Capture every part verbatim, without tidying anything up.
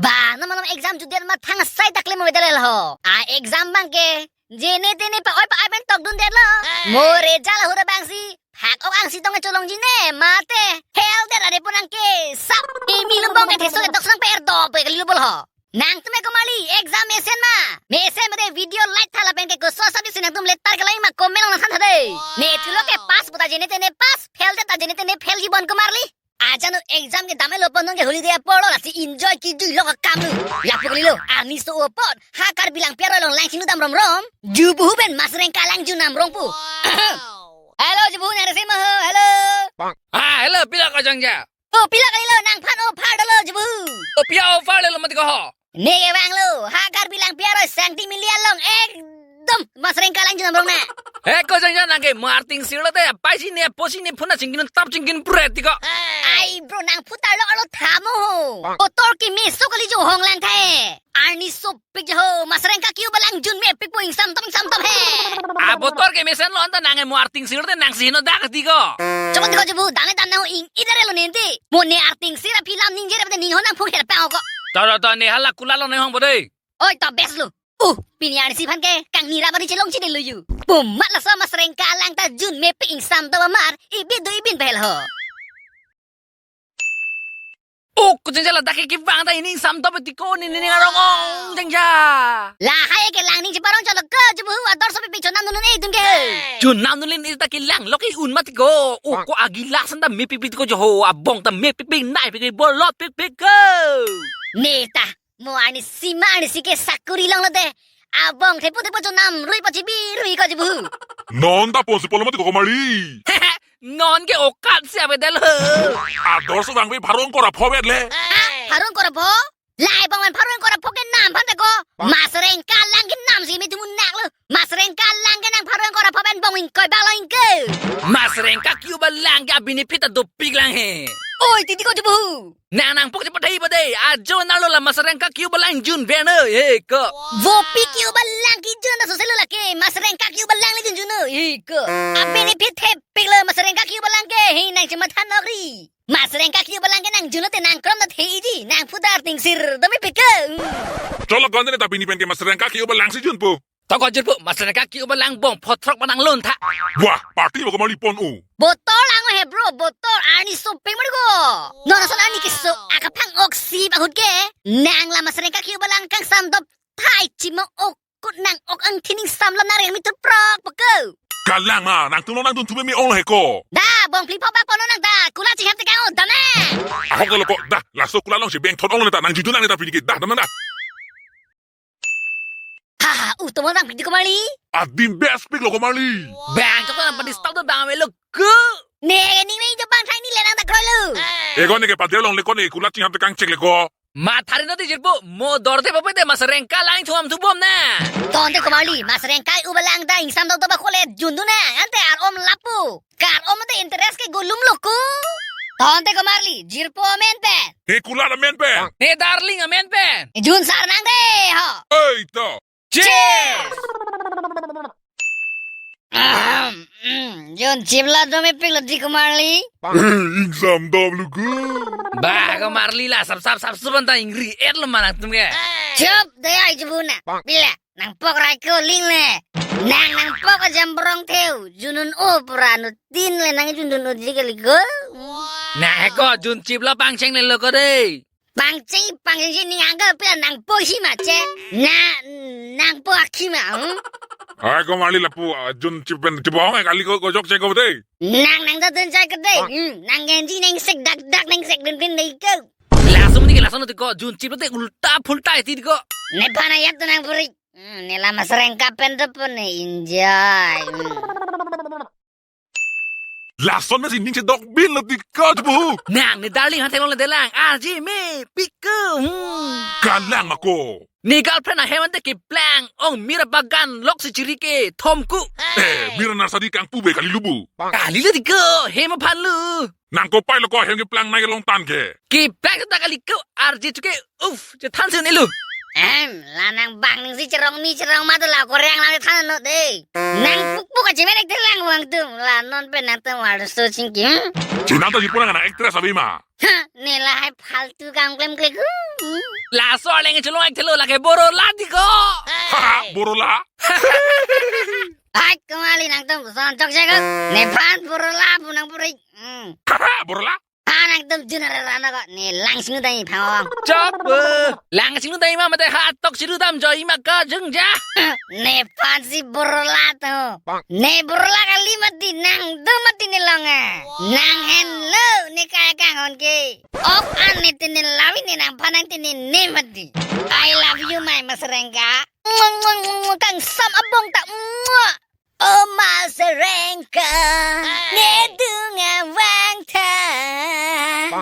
Ba, non malom exam jutdet ma thang sai ta klem ave dalel ho. A exam abang ke jene tene pa-oi pa-ai pen tokdundetlo. Mo result ahut abangsi phak-ok angsi tong cholongji ne mate. Fail det ade pon nang ke sap. Imi lumbong ke theso tok sang per do pe kali lubol ho. Nangtum ke komarli exam mesen ma? Mesen mate video like tha lapen ke koso asap si nangtum letter kelai ma comment along nangthan tha dei. Methulo ke pass puta jene tene pass, fail det ta jene tene fail ji bon komarli. Ajanu exam kedam-etlo pon nonke holiday aporlo lasi enjoy kidui lo akam lo. Lapu kalilo, arni so-o apot ha Karbi Langpi aroi along lang chinglu dam romrom. Jubuhu pen Masrengka alang jun nam rong pu. Hello, Jubuhu, nang resi ma ho? Hello. Ah, hello, pila ko jangja? Oh, pila kalilo, nangphan offer dolo, Jubuhu. Oh, pia offer lelo mati ko ho? Ne kevanglo, ha Karbi Langpi aroi Sangti Mili along ekdom Masrengka alang jun nam rong na. He ko jangja nang ke Martin sirlo te, pai si ne, po si ne, phuna chingkin tap chingkin pret ti ko. Ai bro, nang phutar lo alo thamo ho. Kotor ke meso kali jo hong lang the. Arni sopik jo ho, Masrengka ke-o ba lang jun mepik po ingsam tom ingsam tom he. A botor ke mesenlo anta nang ke Martin sirlo te nang si heno dak ti ko. Chomot ti ko Jubuhu, dang-e dam nang ho ing idare lo nenti. Mo ne arting sira film ningje re pate ning ho nang phung her pa ko. Ta ta ta ne hala kula lo ne hong bo dei. Oi, ta best lo. Uh, pini arnisi aphan ke kangni rap ari chelong chini lo yu. Pumat laso Masrengka alang ta jun mepik ingsam to amar, ibit do ibin pahel ho. Oh, ko jangja ladak ke kevang ta ining sam to pe ti ko ni ni arong ong jangja. Lahai ke lang ning cheparong cholo ko Jubuhu ador so pe pe chonam dunun e dun ke. Chonam dunun e ta kelang lo ke un mati ko. Oh, ko agila san ta mepik pik ti ko jo ho, abong ta mepik pik nai pik bolot pik pik ko. Ne ta mo arnisi ma arnisi ke sakuri longlo te. Abong thepo thepo chonam rui pachibi rui ko Jubuhu. Non ta ponsi polo mati ko komarli. Non ke okat si avedel ho. Ador so bang pe pharong kora phovet le. Ah, pharong kora pho? Lai bong pen pharong kora pho ke nam phan te ko. Masrengka alang ke nam si me tumun nak lo. Masrengka alang ke nang pharong kora pho pen bong ingkoi balo ingke. Masrengka ke-o ba lang ke abini phita dopik lang he. Oi, titi ko Jubuhu. Nang nangpok chepathai ba dei, ajo nalo la Masrengka ke-o ba lang jun beno, he ko. Vopi ke-o ba lang ke jun ta soselo lake, Masrengka ke-o ba lang le jun juno, he ko. Abini phit thepik lo Masrengka ke-o ba lang ke, he nang chematha nokri. Masrengka ke-o ba lang ke nang juno te nang krom ta thei ji, nang phutar tingsir, domi pik ke. Cholo gonde ne ta pini pen ke Masrengka ke-o ba lang si jun po. Toko jun po, Masrengka ke-o ba lang bong photrok manang lon tha. Wah, party ba komarli pon o. Botor lang he bro, botor arni sopik mari ko. Non ason arni keso akaphang oksi bahut ke. Nang la Masrengka ke-o ba lang kangsam dop thai chimo ok kut nang ok angthin ingsam lo nang reng mi tu prok poko. Kalang ma, nangtum lo nangtum thume mi ong he ko. Da, bong phli pho ba pono nang da, kula chingham te kang o da me. Ahok lo ko, da, laso kula long si beng thot ong le ta nang jujun nang le ta pini ke, da, da, da. Ha, ha, uh, tomo nang piti komarli? Adim best pik lo komarli. Bang, kau nang padi stop tu bang ave lo ku. Ne, ni me jo bang thai ni le nang dak kroi lo. E ko ne ke padir long le ko ne kula chingham te kang chek le ko. Mathari no ti jirpo, mo dor te pape te Masrengka lang thum thum bom na. Tonte komarli, Masrengka u balang da ingsam dok dok ba kole jun dun na, ante ar om lapu. Kar om te interest ke golum lo ku. Tonte komarli, jirpo amen pen. He kulat amen pen. He darling amen pen. Jun sar nang de ho. Oi to. Cheers! Ahem, mm, jun chip la dome pik lo di komarli. He, ingsam dom lo ku. Ba komarli la sap sap sap suban ta ingri et lo ma nangtum ke. Chup, dei ai jubuna. Bila. Nangpok rai ko ling le. Nang nangpok ajam brong theu. Junun o pura nu tin le nang junun o jili kali ko. Nang he ko jun chip lo pangcheng le lo ko dei. Pangcheng pangcheng si ning angga pila nangpo si ma che. Na nangpo akhi ma. Hmm? Ai komarli lapu, ah, jun chip pen chip ong kali ko ko jok che ko dei. Nang nang ta dun chai ko dei. Hmm, nang genji nang sek dak dak nang sek din din dei ko. Langsung ni langsung ti ko jun chip te ulta phulta ti ko. Ne phana yak to nang puri. Hmm, ne la Masrengka pen to pon ne enjoy. Hmm. Lason mesi ning chedok bin lo ti ko Jubuhu. Nang ne darling han theklong le delang. Arji me pik ko. Hmm. Kalang ako. Ne girlfriend ahem ante keplang ong mira bagan lok si chiri ke thom ku. Eh, mira nursery kangpu be kali lubu. Kali lo ti ko, hem aphan lo. Nang kopai lo ko hem keplang nai long tan ke. Keplang ta kali ko arji chuke uf, chethan sun ilu. Em, la nang bang ning si cherong mi cherong ma to la koreang lang than no dei. Nang puk puk aja merek de lang Nangtum la non pen nangtum arloso chingki, hmm? Chinam ta jipo nang actress abi ma. Ha, ne lahai faltu kam klemkle ku. Hmm. Laso arleng chelong ek thelo lake Borola diko. Ha, ha, Borola. Hai, kemali nangtum son chokche ko. Nephan Borola pu nangpuri. Hmm. Ha, ha, Borola. Ha, nangtum jun ara rana ko. Ne lang singnu dai phang. Chop. Lang singnu dai ma mate ha tok siru dam joi ma ka jung ja. Nephan si Borola to. Ne Borola kali mati, nang do mati ne long eh. Nang henlo ne kaya kanghon ke. Ok an ne tene lavi ne nangphan nang tene ne mati. I love you, my Masarengka. Mwah, mwah, mwah, mwah, kangsam abong ta, mwah. Oh, Masarengka. Hey. Ne dunga vangtha.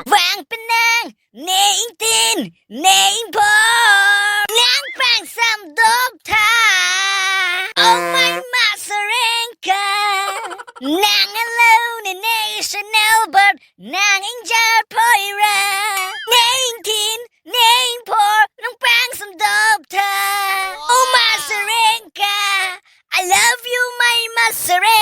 Vang penang, ne ingtin, ne ingpor. Nang pangsamdop tha. Oh, my Masarengka. Nang alone ne national bird. Nang ingjar phoira. Ne ingtin, ne ingpor, nang pangsamdop tha. Oh, Masarengka. I love you, my Masarengka.